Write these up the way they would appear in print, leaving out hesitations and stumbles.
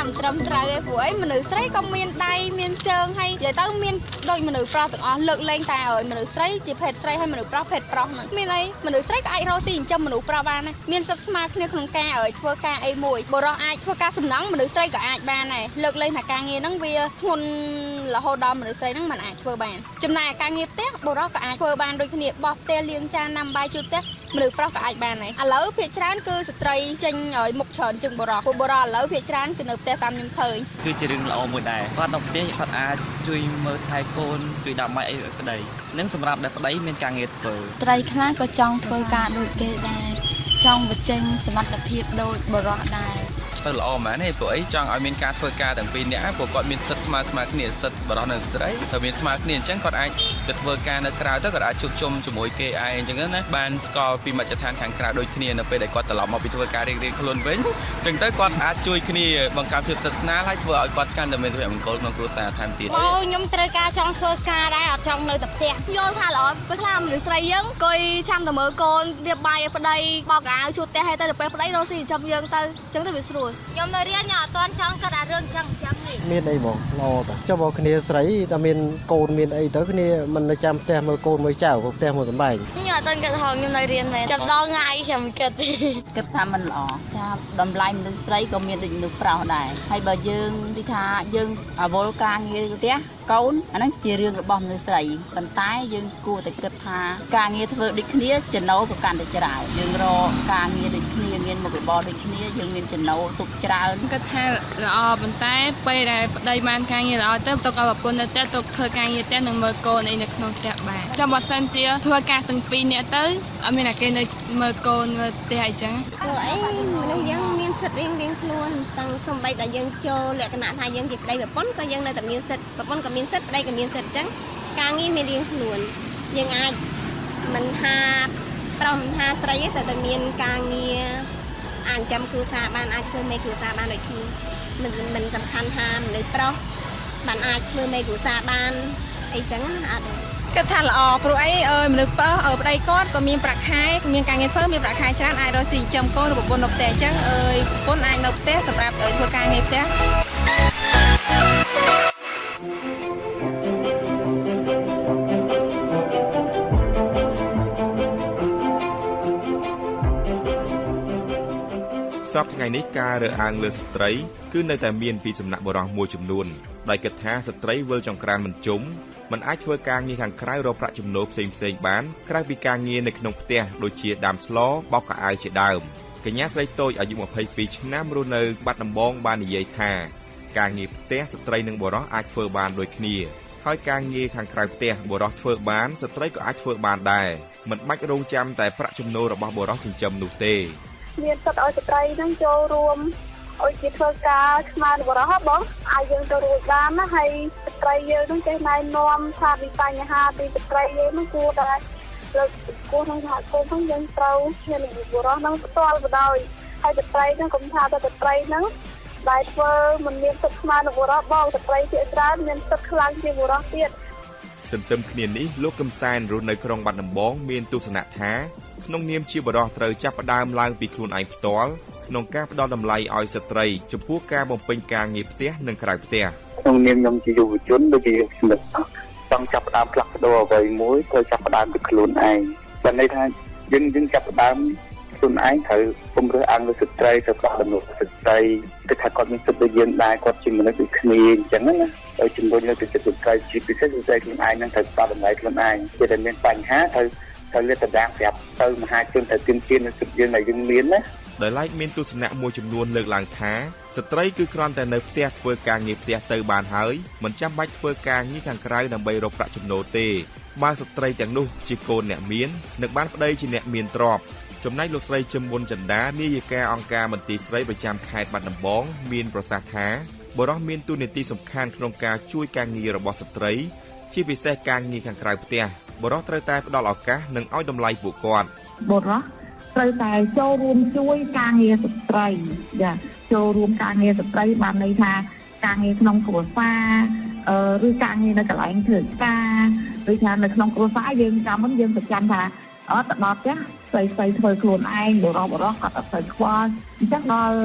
មិនត្រឹមត្រូវទេព្រោះអីមនុស្សស្រីក៏មានដៃមានជើងហើយនិយាយទៅមានដូចមនុស្សប្រុសទាំងអស់លើកលែងតែឲ្យមនុស្សស្រីជាភេទស្រីហើយមនុស្សប្រុសភេទប្រុសហ្នឹងមានអីមនុស្សស្រីក៏អាចរកស៊ីចិញ្ចឹមមនុស្សប្រុសបានដែរមានសិទ្ធិស្មើគ្នាក្នុងការឲ្យធ្វើការអីមួយបុរសអាចធ្វើការសំណង់មនុស្សស្រីក៏អាចបានដែរលើកលែងថាការងារហ្នឹងវាធ្ងន់រហូតដល់មនុស្សស្រីហ្នឹងមិនអាចធ្វើបានចំណែកការងារផ្ទះបុរសក៏អាចធ្វើបានដូចគ្នាបោះផ្ទះលាងចានណាំបាយជូតផ្ទះមនុស្សប្រុសក៏អាចបានដែរឥឡូវភាគច្រើនគឺស្ត្រីចេញឲ្យមុខច្រើនជាងបុរសព្រោះបុរសឥឡូវភាគច្រើនគឺនៅផ្ទះតាមខ្ញុំឃើញគឺជារឿងល្អមួយដែរគាត់នៅផ្ទះគាត់អាចជួយមើលថែកូនជួយដាក់ម៉ាយអីឲ្យប្តីនិងសម្រាប់ដែលប្តីមានការងារធ្វើស្ត្រីខ្លះក៏ចង់ធ្វើការដូចគេដែរចង់បញ្ចេញសមត្ថភាពដូចបុរសដែរទៅល្អមែនទេព្រោះអីចង់ឲ្យមានការធ្វើការទាំងពីរនាក់ព្រោះគាត់មានសិទ្ធិស្មើគ្នាសិទ្ធិបុរសនិងស្ត្រីត្រូវមានស្មើគ្នាអញ្ចឹងគាត់អាចទៅធ្វើការនៅក្រៅទៅគាត់អាចជួបជុំជាមួយគេឯងអញ្ចឹងណាបានស្គាល់ពីមជ្ឈដ្ឋានខាងក្រៅដូចគ្នានៅពេលដែលគាត់ត្រឡប់មកពីធ្វើការរៀងៗខ្លួនវិញអញ្ចឹងទៅគាត់អាចជួយគ្នាបង្កើនភាពស្និទ្ធស្នាលហើយធ្វើឲ្យគាត់កាន់តែមានសុភមង្គលក្នុងគ្រួសារថែមទៀតអូខ្ញុំត្រូវការចង់ធ្វើការដែរអត់ចង់នៅតែផ្ទះយល់ថាល្អពេលខ្លះមនុស្សស្រីយើងអង្គុយចាំតែមើលកូនរៀបបាយឲ្យប្តីបោកអាវជូតផ្ទះឲ្យទៅដល់ពេលប្តីរកស៊ីចិញ្ចឹមយើងទៅអញ្ចឹងទៅវាស្រួលខ្ញុំនៅរៀនខ្ញុំអត់ទាន់ចង់គិតអារឿងចឹងចឹងទេមានអីបងល្អតាចុះបើគ្នាស្រីតែមានកូនមានអីទៅគ្នាមិននៅចាំផ្ទះមើលកូនមើលចៅផ្ទះមើលសំបែងខ្ញុំអត់ទាន់គិតហងខ្ញុំនៅរៀនមែនចាំដល់ថ្ងៃខ្ញុំគិតគិតថាមិនល្អថាតម្លៃមនុស្សស្រីក៏មានដូចមនុស្សប្រុសដែរហើយបើយើងនិយាយថាយើងអវល់ការងារផ្ទះកូនអាហ្នឹងជារឿងរបស់មនុស្សស្រីប៉ុន្តែយើងគួរតែគិតថាការងារធ្វើដូចគ្នាចំណូលក៏កាន់តែច្រើនយើងរកការងារដូចគ្នាមានមុខរបរដូចគ្នាយើងមានចំណូលទុកច្រើនគិតថាល្អប៉ុន្តែពេលដែលប្តីបានការងារល្អទៅទុកឲ្យប្រពន្ធនៅផ្ទះទុកធ្វើការងារផ្ទះនិងមើលកូនអីនៅក្នុងផ្ទះបានចាំបើសិនជាធ្វើការទាំងពីរនាក់ទៅអត់មានតែគេនៅមើលកូនមើលផ្ទះអីចឹងព្រោះអីមនុស្សយើងមានសិទ្ធិរៀងៗខ្លួនតាំងសំបីតែយើងចូលលក្ខណៈថាយើងជាប្តីប្រពន្ធក៏យើងនៅតែមានសិទ្ធិប្រពន្ធក៏មានសិទ្ធិប្តីក៏មានសិទ្ធិចឹងការងារមានរៀងខ្លួនយើងអាចមិនថាប្រុសមិនថាស្រីទេតែមានការងារអាចចាំគ្រួសារបានអាចធ្វើមេគ្រួសារបានដូចគ្នាមិនសំខាន់ថាមនុស្សប្រុសបានអាចធ្វើមេគ្រួសារបានអីចឹងណាអត់គិតថាល្អព្រោះអីមនុស្សប្រុសប្តីគាត់ក៏មានប្រាក់ខែមានការងារធ្វើមានប្រាក់ខែច្រើនអាចរកស៊ីចិញ្ចឹមកូនឬប្រពន្ធនៅផ្ទះអញ្ចឹងប្រពន្ធអាចនៅផ្ទះសម្រាប់ធ្វើការងារផ្ទះសប្តាហ៍ថ្ងៃនេះការរើសអើងលើស្ត្រីគឺនៅតែមានពីសំណាក់បុរសមួយចំនួនដោយគិតថាស្ត្រីវិលចង្ក្រានមិនជុំមិនអាចធ្វើការងារខាងក្រៅរកប្រាក់ចំណូលផ្សេងៗបានក្រៅពីការងារនៅក្នុងផ្ទះដូចជាដាំស្លបោកខោអាវជាដើមកញ្ញាស្រីតូចអាយុ22ឆ្នាំរស់នៅបាត់ដំបងបាននិយាយថាការងារផ្ទះស្ត្រីនិងបុរសអាចធ្វើបានដូចគ្នាហើយការងារខាងក្រៅផ្ទះបុរសធ្វើបានស្ត្រីក៏អាចធ្វើបានដែរមិនបាច់រងចាំតែប្រាក់ចំណូលរបស់បុរសចិញ្ចឹមនោះទេមានសិទ្ធិឲ្យស្ត្រីនឹងចូលរួមឲ្យគេធ្វើការស្មើនឹងបុរសហ៎បងឲ្យយើងទៅរួចបានណាហើយស្ត្រីយើងនឹងចេះណែនាំថាពីបញ្ហាពីស្ត្រីយើងនឹងគួរតែលើកគួរក្នុងសហគមន៍ហ្នឹងយើងត្រូវមានបុរសនឹងផ្ទាល់បណ្ដោយហើយស្ត្រីនឹងកុំថាតែស្ត្រីនឹងដែលធ្វើមិនមានសិទ្ធិស្មើនឹងបុរសបងស្ត្រីភាគច្រើនមានសិទ្ធិខ្លាំងជាងបុរសទៀតទន្ទឹមគ្នានេះលោកកឹមសែនរស់នៅក្រុងបាត់ដំបងមានទស្សនៈថាក្នុងនាមជាបុរសត្រូវចាប់ផ្ដើមឡើងពីខ្លួនឯងផ្ទាល់ក្នុងការផ្ដល់តម្លៃឲ្យស្ត្រីចំពោះការបំពេញការងារផ្ទះនិងក្រៅផ្ទះក្នុងនាមខ្ញុំជាយុវជនដូចជាខ្ញុំចង់ចាប់ផ្ដើមផ្លាស់ប្ដូរអ្វីមួយត្រូវចាប់ផ្ដើមពីខ្លួនឯងបានន័យថាយើងចាប់ផ្ដើមខ្លួនឯងត្រូវពំរើសអើងលើស្ត្រីត្រូវផ្ដល់តម្លៃស្ត្រីគឺថាគាត់មានសិទ្ធិដូចយើងដែរគាត់ជាមនុស្សដូចគ្នាអញ្ចឹងណាហើយជំរុញលើកទឹកចិត្តស្ត្រីជាពិសេសស្ត្រីខ្លួនឯងនឹងត្រូវផ្ដល់តម្លៃខ្លួនឯងពេលដែលមានបញ្ហាត្រូវលើកតដាងប្រាប់ទៅមហាជនត្រូវទាមទារនូវសិទ្ធិយើងដែលយើងមានណាដោយឡែកមានទស្សនៈមួយចំនួនលើកឡើងថាស្ត្រីគឺគ្រាន់តែនៅផ្ទះធ្វើការងារផ្ទះទៅបានហើយមិនចាំបាច់ធ្វើការងារខាងក្រៅដើម្បីរកប្រាក់ចំណូលទេបើស្ត្រីទាំងនោះជាកូនអ្នកមាននិងបានប្តីជាអ្នកមានទ្រព្យចំណែកលោកស្រីជឹមមុនចិន្តានាយិកាអង្គការមន្ទីរស្រីប្រចាំខេត្តបាត់ដំបងមានប្រសាសន៍ថាបុរសមានតួនាទីសំខាន់ក្នុងការជួយការងាររបស់ស្ត្រីជាពិសេសការងារខាងក្រៅផ្ទះបុរសត្រូវតែផ្ដល់ឱកាសនិងឲ្យតម្លៃពួកគាត់បុរសត្រូវតែចូលរួមជួយការងារស្ត្រីចាចូលរួមការងារស្ត្រីបានន័យថាការងារក្នុងគ្រួសារឬការងារនៅកន្លែងធ្វើការឬថានៅក្នុងគ្រួសារយើងចាំមិនយើងប្រចាំថាអត់ទៅដល់ផ្ទះស្រីធ្វើខ្លួនឯងបុរសគាត់អត់ទៅខ្វល់អញ្ចឹងដល់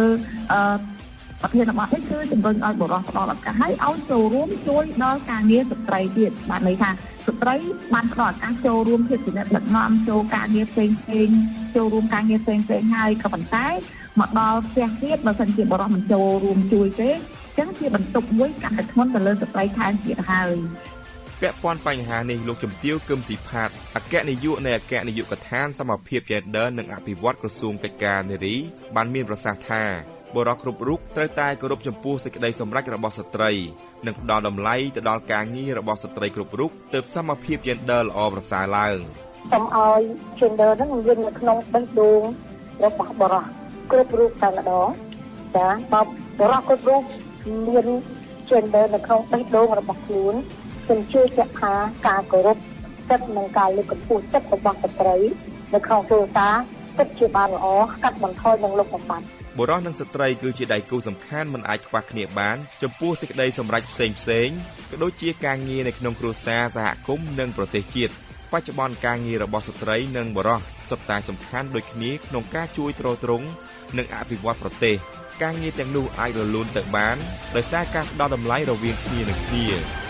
ប្រធានបទនេះគឺជំរុញឲ្យបុរសផ្ដល់ឱកាសឲ្យឲ្យចូលរួមជួយដល់ការងារស្ត្រីទៀតបានន័យថាស្ត្រីបានផ្ដល់ឱកាសចូលរួមភាពជាអ្នកដឹកនាំចូលការងារផ្សេងផ្សេងចូលរួមការងារផ្សេងផ្សេងហើយក៏ប៉ុន្តែមកដល់ផ្ទះទៀតបើសិនជាបុរសមិនចូលរួមជួយទេអញ្ចឹងជាបន្ទុកមួយកាន់តែធ្ងន់ទៅលើស្ត្រីថែមទៀតហើយពាក់ព័ន្ធបញ្ហានេះលោកជំទាវគឹមស៊ីផាតអគ្គនាយកនៃអគ្គនាយកដ្ឋានសមភាព Gender និងអភិវឌ្ឍក្រសួងកិច្ចការនារីបានមានប្រសាសន៍ថាបុរសគ្រប់រូបត្រូវតែគោរពចំពោះសេចក្តីសម្រេចរបស់ស្ត្រីនិងផ្ដល់តម្លៃទៅដល់ការងាររបស់ស្ត្រីគ្រប់រូបទើបសមភាព Gender ល្អប្រសើរឡើងសូមឲ្យ Gender ហ្នឹងមាននៅក្នុងបេះដូងរបស់បុរសគ្រប់រូបតែម្ដងចាបើបុរសគ្រប់រូបមាន Gender នៅក្នុងបេះដូងរបស់ខ្លួនខ្ញុំជឿជាក់ថាការគោរពសិទ្ធិនិងការលើកកម្ពស់សិទ្ធិរបស់ស្ត្រីនៅក្នុងគ្រួសារពិតជាបានល្អកាត់បន្ថយនិងលុបបំបាត់បុរសនិងស្ត្រីគឺជាដៃគូសំខាន់មិនអាចខ្វះគ្នាបានចំពោះសេចក្តីសម្រេចផ្សេងផ្សេងក៏ដូចជាការងារនៅក្នុងគ្រួសារសហគមន៍និងប្រទេសជាតិបច្ចុប្បន្នការងាររបស់ស្ត្រីនិងបុរសសុទ្ធតែសំខាន់ដូចគ្នាក្នុងការជួយទ្រទ្រង់និងអភិវឌ្ឍប្រទេសការងារទាំងនោះអាចរលូនទៅបានដោយសារការផ្ដល់តម្លៃរវាងគ្នានឹងគ្នា។